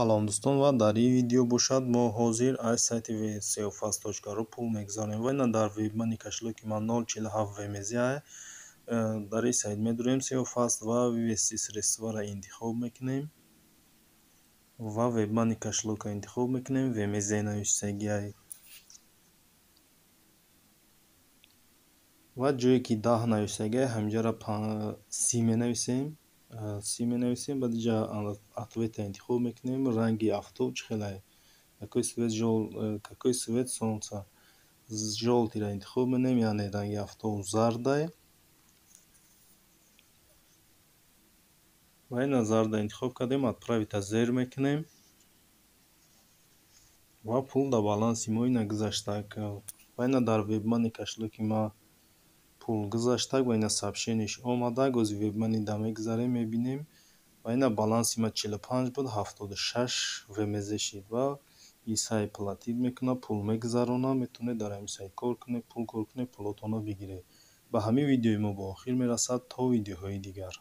Салом, дӯстон, ва дар ин видео бошад, мо ҳозир аз сайти seofast.ru пул мегузаронем. Ва ина дар WebMoney кошелёки ман 0,47 WMZ. Дар ин сайт медурем SEOFast ва «Вывести средства»-ро интихоб мекунем ва WebMoney кошелёкро интихоб мекунем, WMZ навиштагиай ва ҷое ки 10 навиштагиай, ҳаминҷаро 30 менависем, 30 менависем. Баъд инҷа ответа интихоб мекунем. Ранги афтоб чӣ хелай? Какой цвет солнца? Жёлтыйро интихоб менем, яъне ранги афтоб зардай. Ва ина зарда интихоб кардем, «Отправить»-а зер мекунем ва пул дар баланси мо ина гузаштак. Ва ина дар WebMoney кошелёки ма пул гузаштак ва ина сообщениеш омадак. Ози WebMoney да мегузарем, мебинем. Ва ина баланси ма 45 буд, 76 WMZ шид. Ва ин сайт платить мекунад, пул мегузаронад. Метавонед дар ҳамин сайт кор кунед, пул кор кунед, пулотонро бигиред. Ба ҳамин видеои мо ба охир мерасад. То видеоҳои дигар.